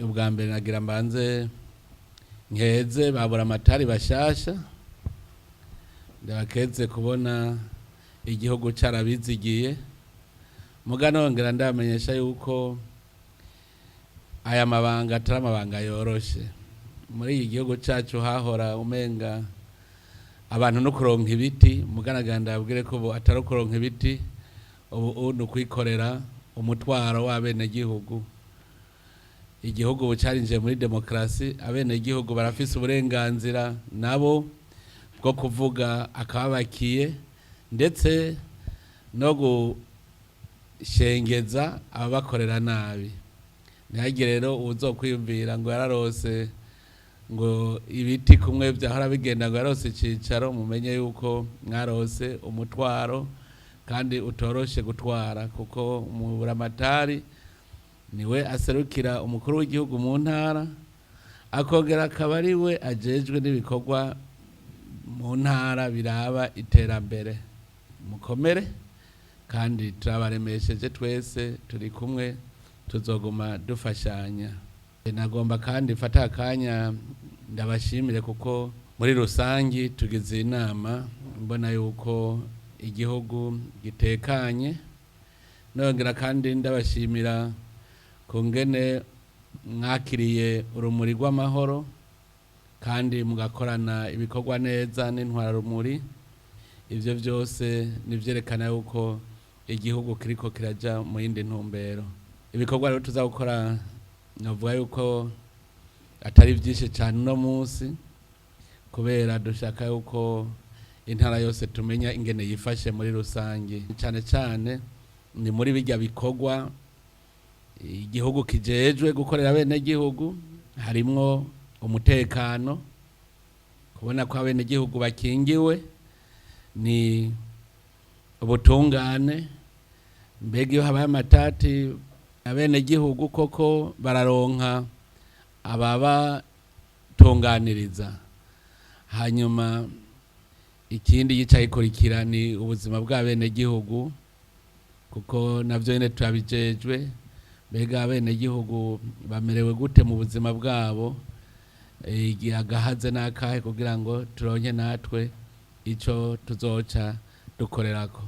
Ubwa mbere nagira mbanze nkeze babura amatari bashasha, ndabakeze kubona igihugu carabizigiye. Muga nongera ndabamenyesha yuko aya mabanga atari amabanga yoroshe. Muri iki gihugu cacu hahora umenga abantu no kuronka ibiti, muga ndababwire ko ubu atari ukuronka ibiti, ubu ni ukwikorera umutwaro w'abenegihugu. Igihugu ubu carinjiye muri demokarasi, abenegihugu barafise uburenganzira nabo bwo kuvuga akababakiye, ndetse no gushengeza ababakorera nabi. Ntihagire rero uwuzokwiyumvira ngo yararose ngo ibiti kumwe vyahora bigenda, ngo yarose icicaro. Mumenye yuko mwarose umutwaro kandi utoroshe gutwara, kuko umuburamatari niwe aserukira umukuru w'igihugu mu ntara, akongera akaba ari we ajejwe n'ibikorwa mu ntara biraba iterambere. Mukomere kandi turabaremesheje, twese turi kumwe, tuzoguma dufashanya. Nagomba kandi mfate akanya ndabashimire, kuko muri rusangi tugize inama mbona yuko igihugu gitekanye. Nongera kandi ndabashimira ku ngene mwakiriye urumuri rw'amahoro kandi mugakorana ibikorwa neza n'intwararumuri. Ivyo vyose nivyerekana yuko igihugu kiriko kiraja mu yindi ntumbero. Ibikorwa rero tuza gukora, navuga yuko atari vyinshi cane uno munsi, kubera dushaka yuko intara yose tumenya ingene yifashe muri rusange. Cane cane ni muri birya bikorwa igihugu kijejwe gukorera abenegihugu, harimwo umutekano, kubona ko abenegihugu bakingiwe, ni ubutungane. Mbega iyo habaye amatati, abenegihugu koko bararonka ababatunganiriza? Hanyuma ikindi gica gikurikira ni ubuzima bw'abenegihugu, kuko navyo nyene turabijejwe. Mbega abenegihugu bamerewe gute mu buzima bwabo? Igihe agahaze n'akahe kugira ngo turonke natwe ico tuzoca dukorerako?